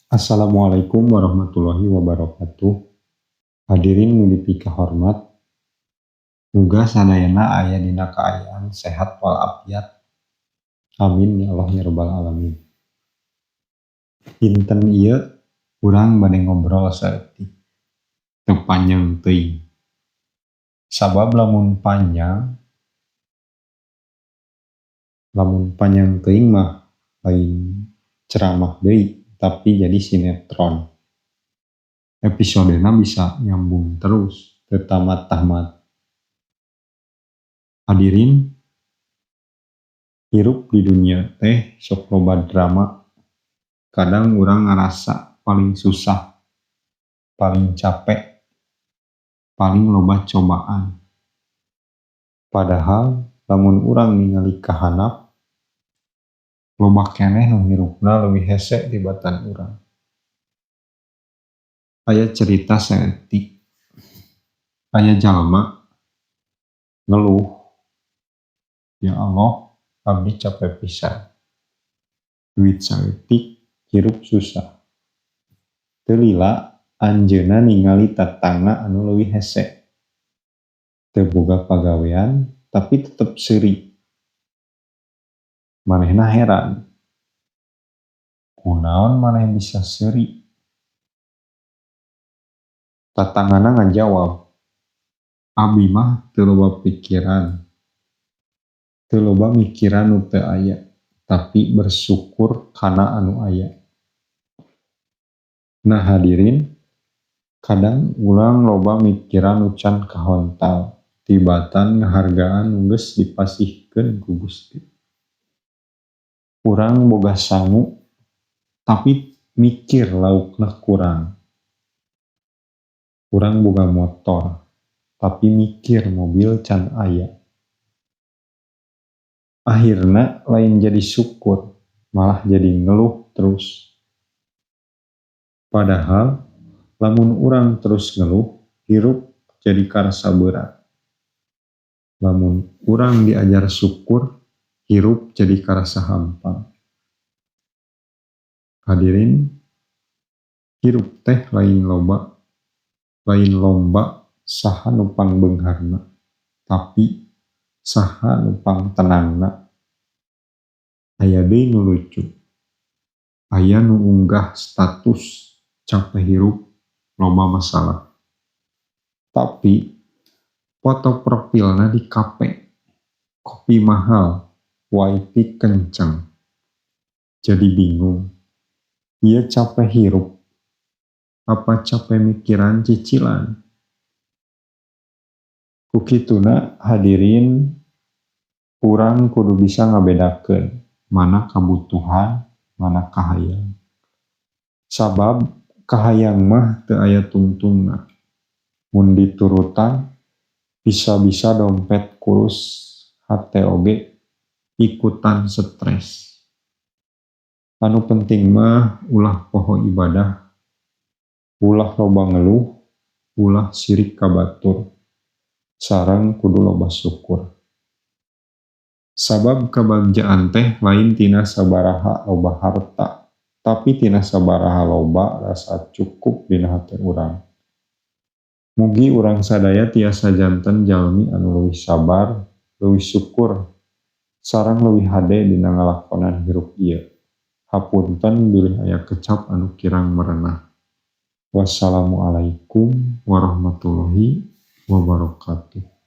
Assalamualaikum warahmatullahi wabarakatuh. Hadirin nu dipikahormat, muga sadayana aya dina kaayaan sehat walafiat. Amin ya Allah ya rabbal alamin. Dinten ieu urang bade ngobrol saeutik, teu panjang teuing. Sabab lamun panjang teuing mah lain ceramah deui, tapi jadi sinetron. Episodena bisa nyambung terus, teu tamat-tamat. Hadirin, hirup di dunia teh sok loba drama. Kadang urang ngarasa paling susah, paling capek, paling loba cobaan. Padahal lamun urang ningali ka handap, loba keneh nu hirupna leuwih hese tibatan urang. Aya carita saeutik, aya jalma ngeluh, "Ya Allah, abdi capek pisan. Duit saeutik, hirup susah." Teu lila anjeunna ningali tatangga anu leuwih hese. Teu boga pagawean tapi tetep seuri. Manehna heran, "Kunaon maneh bisa seuri?" Tatanggana ngajawab, "Abi mah teu loba pikiran, teu loba mikiran nu teu aya, tapi bersyukur kana anu aya." Nah hadirin, kadang urang loba mikiran nu can kahontal tibatan ngahargaan nu geus dipasihkeun ku Gusti. Urang boga sangu tapi mikir laukna kurang. Urang boga motor tapi mikir mobil can aya. Akhirna lain jadi syukur, malah jadi ngeluh terus. Padahal lamun urang terus ngeluh, hirup jadi karasa berat. Lamun urang diajar syukur, hirup jadi karasa hampang. Hadirin, hirup teh lain lomba saha nu pangbeungharna, tapi saha nu pangtenangna. Aya deui nu lucu, aya nu unggah status capek hirup, loba masalah. Tapi foto profilna di kafe, kopi mahal, wifi kenceng. Jadi bingung, ieu capek hirup apa capek mikiran cicilan? Ku kituna hadirin, urang kudu bisa ngabedakeun mana kabutuhan, mana kahayang. Sabab kahayang mah teu aya tungtungna. Mun diturutan bisa-bisa dompet kurus, hate oge ikutan stres. Anu penting mah ulah poho ibadah, ulah loba ngeluh, ulah sirik ka batur, sareng kudu loba syukur. Sabab kabagjaan teh lain tina sabaraha loba harta, tapi tina sabaraha loba rasa cukup dina hate urang. Mugi urang sadaya tiasa janten jalmi anu leuwih sabar, leuwih syukur, sareng leuwih hade dina ngalakonan hirup ieu. Hapunten bilih aya kecap anu kirang merenah. Wassalamualaikum warahmatullahi wabarakatuh.